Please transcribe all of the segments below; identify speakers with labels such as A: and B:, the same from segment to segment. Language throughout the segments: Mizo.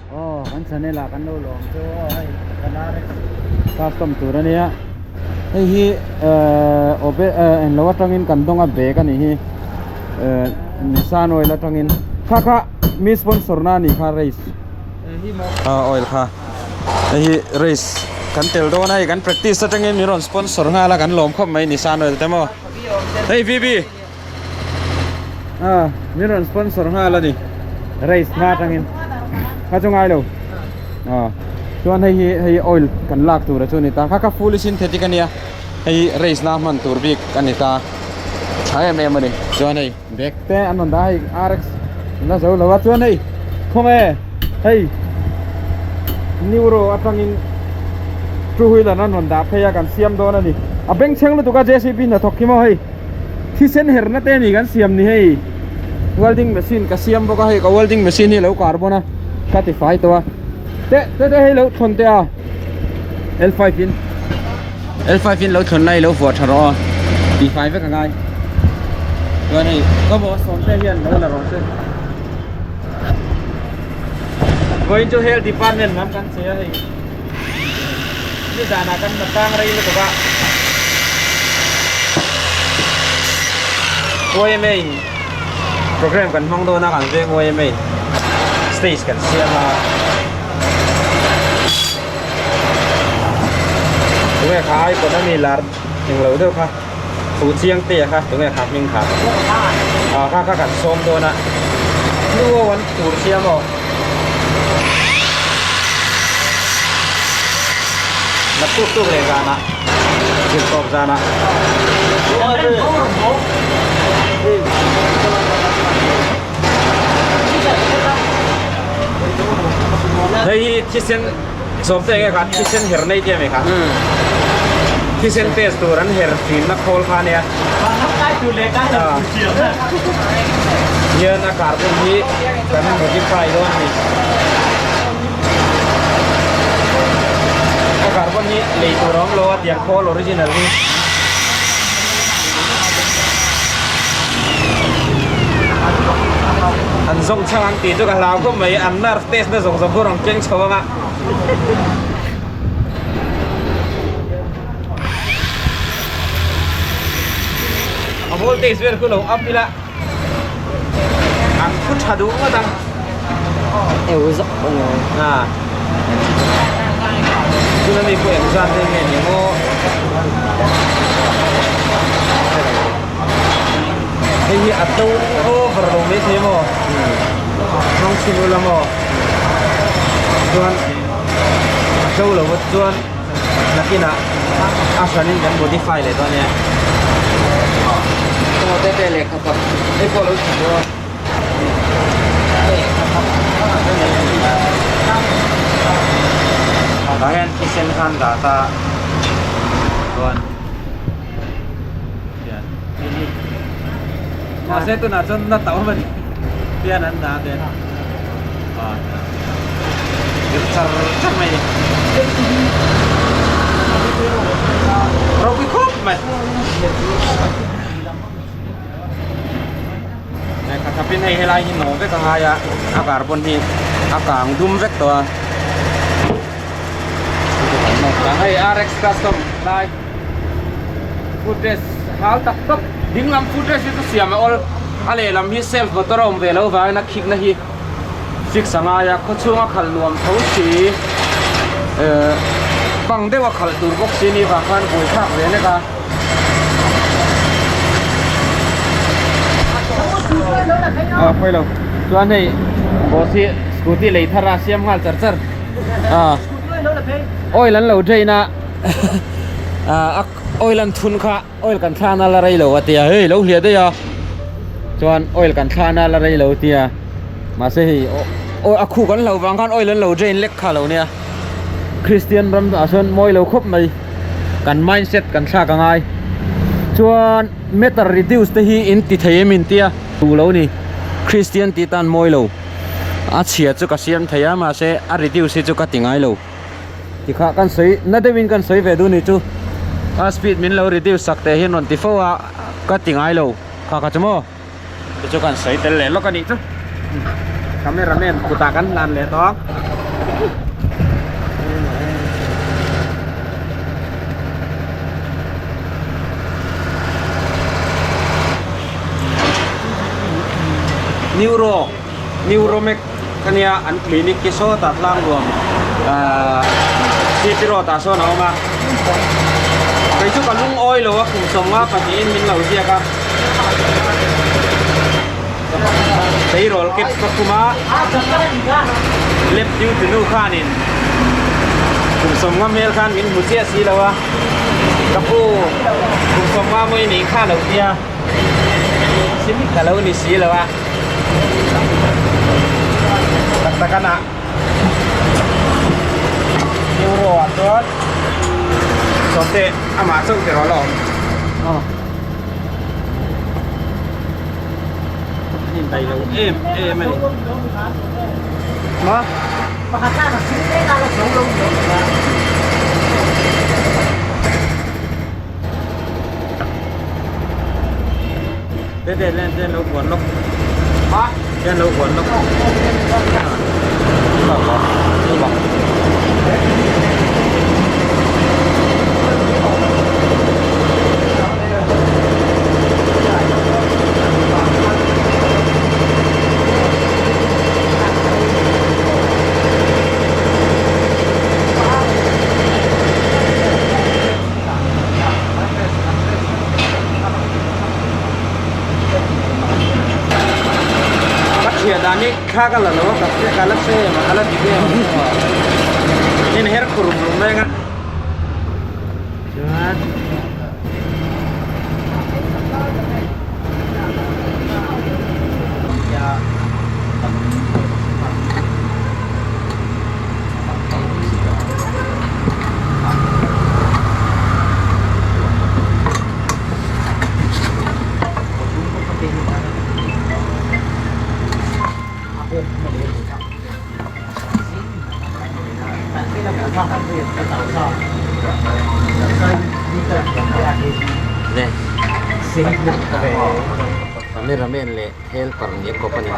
A: Aw kan channel ah kan lo lawm chu aw hei kan RX custom tur a nia hei hi ehh obe ehh englo atangin kan dawng a bag a nih hi ehh Nissan oil atangin kha kha mi sponsor na a nih kha race ah oil kha hei hi race kan tel dawn a hei kan practice atangin min rawn sponsor nghal a kan lawm khawp mai Nissan oil te maw hei VB. Ah, min rawn sponsor nghal a ni. Race hma atangin. Kha chu ngai lo. Ah, chuan hei hi hei oil kan lak tur a chu ni ta. Kha kha fully synthetic a nia. Hei race na hman tur bik a ni ta. Tha em em a ni. Chuan hei bag te an rawn dah a hei RX la zo lo a. Chuan hei khawnge hei Neuro atangin two wheeler an rawn dah phei a kan siam dawn a ni. A bengchheng lutuk a JCB hnathawk khi maw hei. Thisen herna te ani kan siam ni hei welding machine ka siam bawk a hei ka welding machine hi a lo carbon a ka ti fai tawh a te te te hei lo thawn teh a L five in L five in lo thawn lai lo vuah tha rawh a ti fai vek a ngai chuan hei ka bawh sawm te hian lo la rawh se vawiin chu health department lam kan che a hei. Nizanah kan la tang rei lutuk a, YMA in program kan hmang dawn a kan veng YMA in stage kan siam a, tunge kha icon a mi lar englo deuh kha Fu Chiang te kha tunge kha hming kha ah kha kha kan sawm dawn a, nu ho an tur siam aw. Naktuk tuk leh zanah zirtawp zanah hei hi thisen sawm te enge kha thisen her nei te ami kha thisen test tur an her thin na khawl kha ania hian a carbon hi kan modify dawn a ni a carbon hi lei tur a awm lo a tiang khawl original hi an zawng chhang ang tih chu ka hlau khawp mai an nerve test na zawng zawng khu rawn keng chho ang a. A voltage vel khu lo up ila an thu tha duh ngawt ang.
B: Eu zawk pawh ni ang.
A: A. Tuna mi pawh eng zat vel nge ni ang aw. Hei hi a to over lo mai thei maw? Hmang chhin ula maw? Chuan a to lo chuan nakinah a hranin kan modify leh dawn nia.
B: Aw te te lehkha tak
A: hei pawh lo chhin dawn. Tah hian thisen khan dah ta chuan hian mahse tunah chuan na tauh a ni hian an dah vel a vir char char mai a ni ropui khawp mai lehkha thapin hei helai hi nawh vek a ngai a a carbon hi a kang dum vek tawh a hei rx custom lai. Footrest hal tak tak ding lam footrest hi chu siam a awl a lehlam hi self motor a awm ve loh vangin a khikna hi fix a ngai a khawchhunga khalh nuam tho si ehh bang deuha khalh tur bawk si anih vang khan buai thlak ve nek a. Ah pawi lo chuan hei boss hi scooty lei thar a siam nghal char char ah oil an lo drain a. Ah oil an thun kha oil kan thlan a la rei lo a tia hei lo hliah daih a chuan oil kan thlan a la rei lo tia mahse hei a khuk an hlauh vang khan oil an lo drain lek kha lo nia Christian ram ah sawn mawi lo khawp mai kan mindset kan thlak a ngai chuan meter reduce te hi in ti thei em in tia duh lo ni Christian tih tan mawi lo a chhia chu ka siam thei a mahse a reduce hi chu ka ti ngai lo. Tikha kan sawi na deuhin kan sawi ve duh ni chu a speed min lo reduce sak teh hian rawn ti fo a ka ti ngai lo kha kha chu maw chu chu kan sawi tel leh lawk a nih chu camera man kutah kan hlan leh tawh a. Neuro Neuromec ka nia an clinic hi sawtah tlang ruam ahh city road ah sawn a awm a kei chu ka lungawi lo a kum 50 pahnihin min lo ziak a tleirawl kep ka khum a lep duty nu khanin kum 50 hmel khan min hmu chiah si lo a ka pu kum 50 mawi nih kha lo tia. Ka lo ni si lo a tak tak a nah euro ah chuan sawmte amah chauh te rawh la awm aw an indaih lo em em a ni ma Te te len ten lo buan lawk ten lo buan lawk Ka thiah dan hi thla ka la lo a ka ka la hre em a ka la dik em a in her khu rum rum reng a chuan
B: Cameraman leh helper nih a kawp a ni.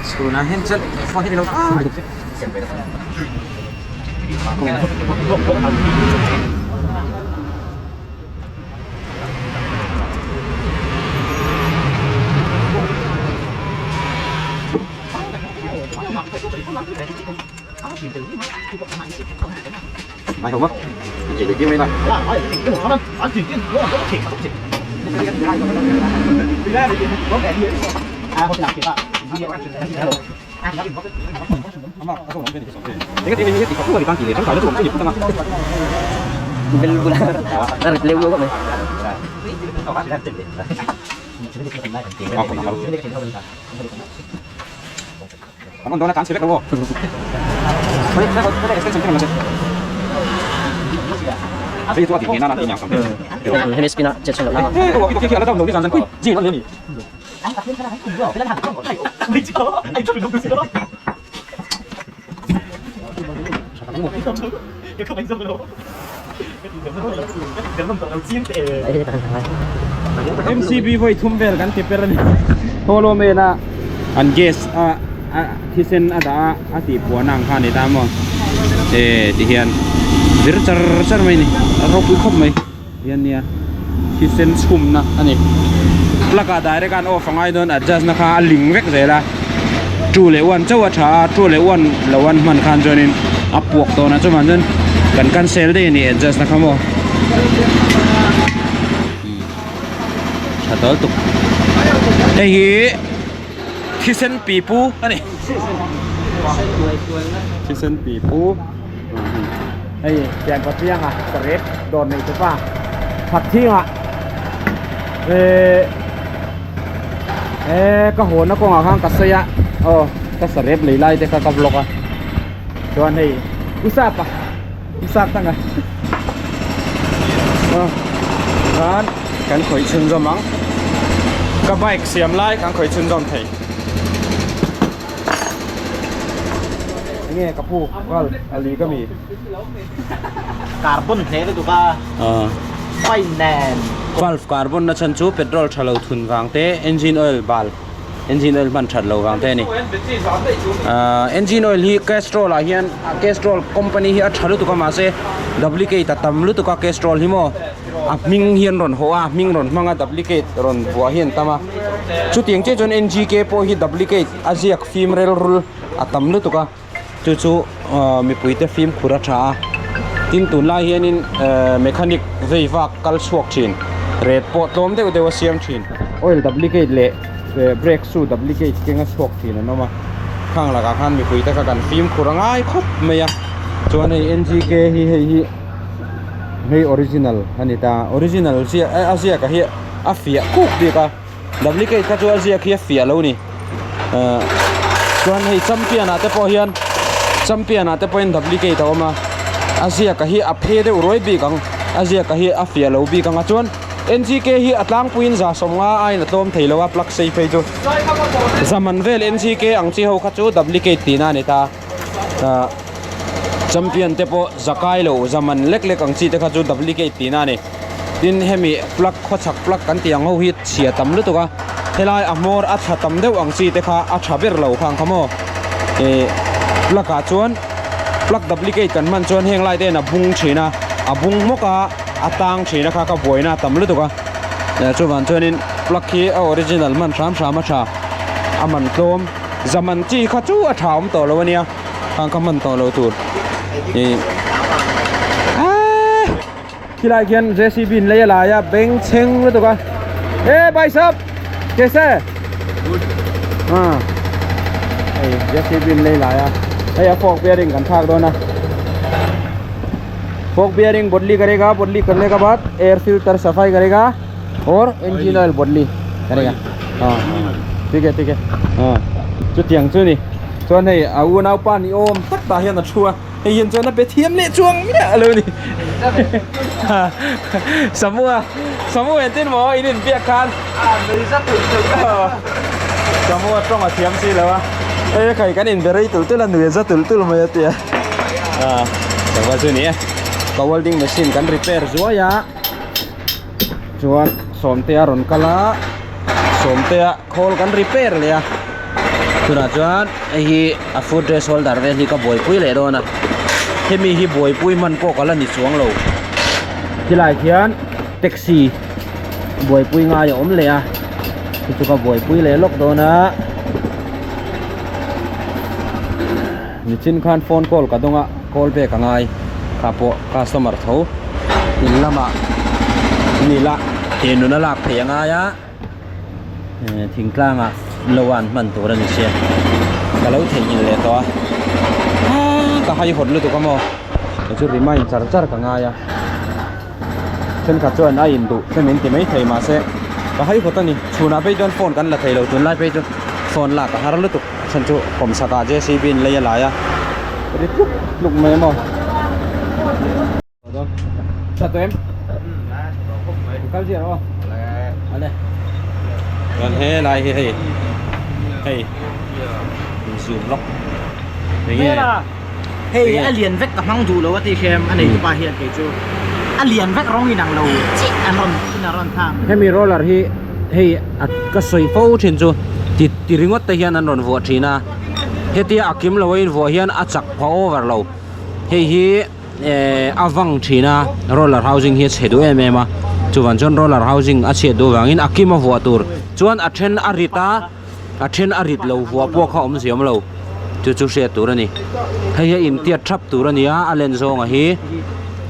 A: Chhunah hian chuan phone hi ni lo Mai không á? Chỉ được kia thôi. MCB vawi thum vel kan ti per a ni hollow man a an gas a a thisen a dah a a tih puan ang kha a ni ta maw eh ti hian vir char char mai a ni a ropui khawp mai hian nia thisen chhumna a ni plug ah direct a an off a ngai dawn adjust na kha a ling vek zel a two leh one chauh a tha a two leh one lo an hman khan chuanin a puak dawn a chuvang chuan kan cancel daih a ni adjust na kha maw tha dawl tuk hei hi thisen pipu a ni thisen pipu.
C: Hei pian papianga sarep dawr nei te pa khat thingah eh eh ka hawn na kawngah khan ka sawi a aw ka sarep lei lai te kha ka vlog a chuan hei usap a usap thanga
A: aw chuan kan khawih chhunzawm ang ka bike siam lai kan khawih chhunzawm thei.
C: Enge ka pu val a li ka mi.
B: Carbon hle lutuk a. Fine nen.
A: Valve carbon na chhan chu petrol tha lo thun vang te engine oil bal Engine oil hman that lo vang te a ni. Ahh engine oil hi Castrol ah hian Castrol company hi a tha lutuk a mahse duplicate a tam lutuk a Castrol hi maw a hming hi an rawn hawh a a hming rawn hmang a duplicate rawn vuah hi an tam a chutiang chiah chuan N_G_K pawh hi duplicate a ziak fim rel rul a tam lutuk a. Chu chu ahh mipui te fimkhur a tha a tin tunlai hianin ehh mechanic vei vak kal chhuak thin ret pawh tlawm deuh deuh a siam thin oil duplicate leh eh brake shoe duplicate keng a chhuak thin an awm a khang lakah khan mipui te kha kan fimkhur a ngai khawp mai a chuan hei N G K hi hei hi hei original a ni ta original ziah a ziak ah hi a fiah kuk bik a. Duplicate kha chu a ziak hi a fiah lo ni ahh chuan hei champion ah te pawh hian champion ah te pawhin duplicate a awm a a ziak a hi a phe deuh ruai bik ang a ziak a hi a fiah lo bik ang a chuan N G K hi a tlangpuiin za sawmnga aiin a tlawm thei lo a plug sei phei chu zaman vel N G K ang chi ho kha chu duplicate tihna a ni ta ahh champion te pawh zakai lo zaman lek lek ang chi te kha chu duplicate tihna a ni. Tin hemi plug khawchhak plug kan tih ang ho hi chhia tam lutuk a helai a hmawr a thla tam deuh ang chi te kha a tha ber lo khang kha maw ih plug ah chuan plug duplicate kan hman chuan heng lai te hian a bung thin a a bung hmawk a a tang thin a kha ka buaina a tam lutuk a chuvang chuanin plug hi a original hman hram hram a tha a man tlawm zaman chi kha chu a tha awm tawh lo a nia khang kha hman tawh lo tur ih aaa. Khilai khian J_C_B in lei a lai a beng chheng lutuk a e bhai sahab kaise ah hei J_C_B in lei lai a hei a fork bearing kan thlak dawn a fork bearing bodli karega bodli karne ke baad air filter safai karega aur engine oil bodli karega ah thik hai thik hai ah chutiang chu ni chuan hei a unaupa ni awm tak tah hian a thu a. Hei hian chuan a pe thiam leh chuang miah lo ni. Samua, Samu engtin maw in inbiak khan? Samua tawng a thiam si lo a. Hei khai kan inbe rei tul tul a, nui a za tul tul mai a tia. Samua chu ni e. Ka welding machine kan repair zuai a. Chuan Sawmtea rawn kal a. Sawmtea khawl kan repair leh a. Tunah chuan hei hi a foot rest holder vel hi ka buaipui leh dawn a hemi hi buaipui hman pawh ka la ni chuang lo khilai khian taxi buaipui ngai a awm leh a chu chu ka buaipui leh lawk dawn a nichin khan phone call ka dawng a call back a ngai kha pawh customer tho in lamah nila he nuna lak theih a ngai a. Thingtlangah lo an hman tur a ni sia ka lo theihnghilh leh tawh a aaa ka haihawt lutuk a maw chu remind char char ka ngai a thenkhat chuan a induh te min ti maithei mahse ka haihawt a ni chhunah phei chuan phone kan la thei lo tunlai phei chu phone lak a har lutuk a chhan chu kawmchhak ah J C B in lei a lai a ri tluk tluk mai a maw. Chuan helai hi hei hei zoom lawk enge
D: hei a lian vek ka hmang duh lo a tih hrem a nei tupa hian kei chu a lian vek rawng inang lo chiah an rawn in a rawn thang
A: hemi roller hi hei a ka sawi fo thin chu ti ti ringawt te hian an rawn vuah thin a hetia a kim lo a invuah hian a chak pha over lo hei hi. Eh a vang thin a roller housing hi a chhe duh em em a chuvang chuan roller housing a chhiat duh vangin a kim a vuah tur chuan a then a rit a a then a rit lo vuah pawh kha awm ziam lo chu chu hriat tur a ni hei hi a intiat thap tur a ni a a len zawnga hi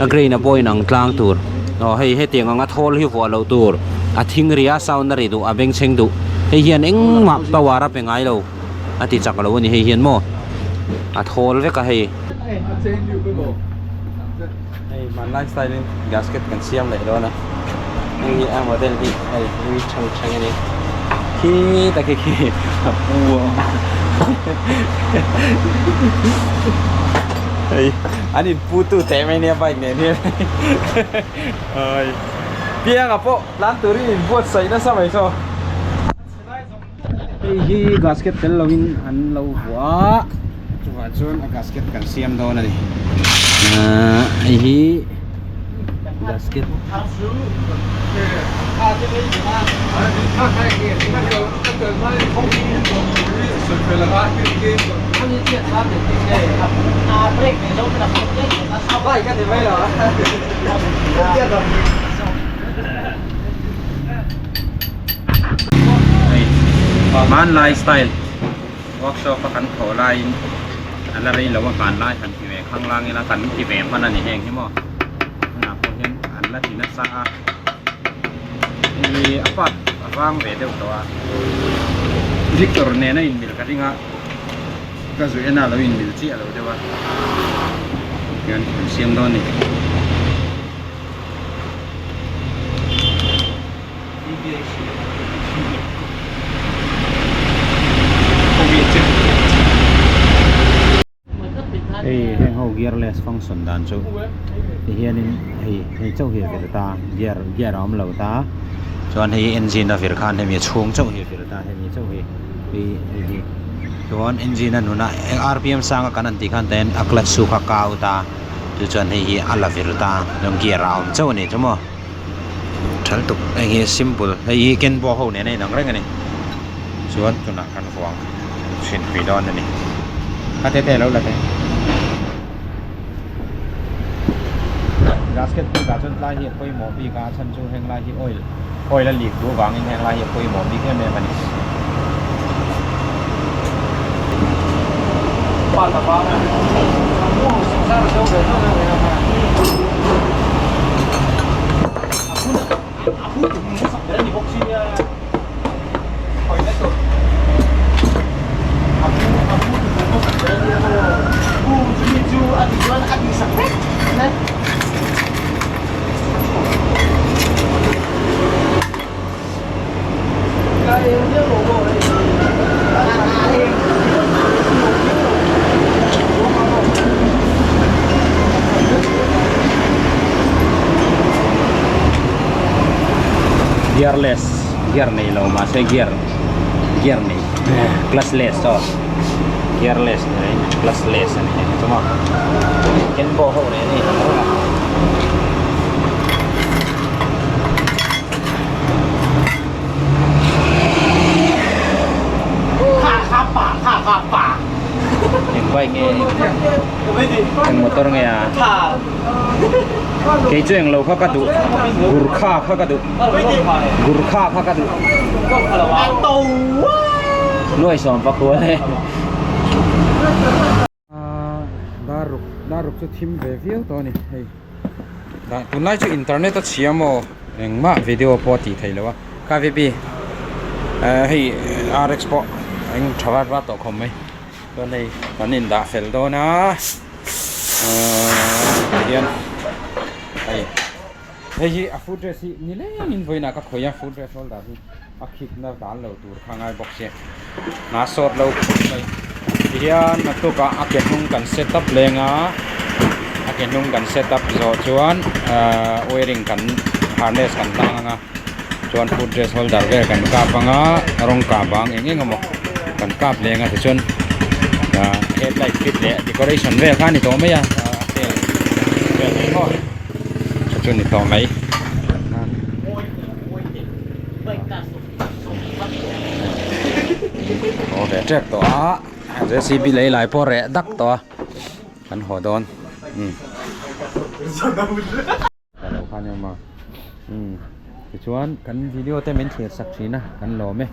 A: a grain a pawh inang tlang tur aw hei hetiang anga thawl hi vuah loh tur a thing ri a sound a ri duh a bengchheng duh hei hian engmah power a pe ngai lo a ti chak lo a ni hei hian maw a thawl vek a hei. Hei hmanlai style in gasket kan siam leh dawn a hei hi a model hi hei ui thang thang a ni khi tak hi khi a pu a awm hei an in pu tu teh mai nia bike nen hian oi pianga pawh tlan turin in buatsaih nasa mai saw. Hei hi gasket tel lovin an lo vuah a chuvah chuan a gasket kan siam dawn a ni ahh hei hi gasket. Hei hmanlai style workshop a kan thawh laiin a la rei lo a hmanlai han ti ve khang lang ila kan ti ve hman a ni heng hi maw tunah pawh hian an la ti nasa a hei a part a vang ve deuh tawh a Victor nen a inmil ka ring a ka zu en a lo inmil chiah lo deuh a hian kan siam dawn a ni. Hei heng ho gearless function dan chu ti hianin hei hei chauh hi a vir ta gear gear a awm lo ta chuan hei engine a vir khan hemi a chhung chauh hi a vir ta hemi chauh hi hei hei hi chuan engine a nuna rpm sang a kan han tih khan ten a clutch chu kha kau ta chu chuan hei hi a la vir ta chuan gear a awm chauh a ni chu maw. Thal tuk hei hi simple hei hi ken pawh ho nen a inang reng a ni chuan tunah kan vuang chhin pui dawn a ni a te te lo la teh gasket pawh dah chuan tlai hi a pawimawh bik a a chhan chu heng lai hi oil oil a leak duh avangin heng lai hi a pawimawh bik em em a ni. Gearless gear nei lo mahse gear gear nei clutchless aw gearless ni mai clutchless a ni ang chu maw ken pawh ho nen a inang reng a. Eng bike nge eng motor nge a kei chu englo kha ka duh gurkha kha ka duh gurkha kha ka duh nuai sawm pakua e. Dar ruk dar ruk chu thim ve viau tawh a ni hei dah tunlai chu internet a chhia maw engmah video pawh a tih theih loh a kvp eh hei rx pawh a eng tha vat vat tawh khawp mai chuan hei kan indah fel dawn a ahh tihian hei. Hei hi a foot rest hi ni lengin vawiinah ka khawih a foot rest holder hi a khikna dan lo tur kha ngai bawk sia hna sawt lo khawp mai tihian naktukah a ke hnung kan set up leng a a ke hnung kan set up zawh chuan ahh wiring kan harness kan hlang ang a chuan foot rest holder vel kan kap ang a rawng kah bang eng eng emaw kan kap leng a tichuan ahh headlight fit leh decoration vel kha a ni tawh mai a a tel vel mai maw. Chu chu ni tawh mai. Haw ve tep tawh a JCB lei lai pawh reh dak tawh a kan haw dawn umm lo khan em a umm tichuan kan video te min thlir sak thin a kan lawm e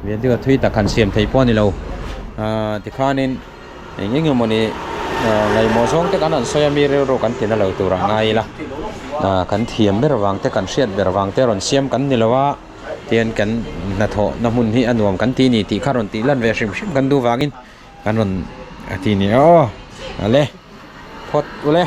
A: video thui tak han siam thei pawh a ni lo ahh tikhanin. Eng eng emawni ngaihmawh zawng te kan han sawi a mi rilru kan tina lo tur ah ngai ila kan thiam ber vang te kan hriat ber vang te rawn siam kan ni lo a tihian kan hnathawh na hmun hi a nuam kan ti ni tih kha rawn tih lan ve hrim hrim kan duh vangin kan rawn ti ni aw ale phawt ule.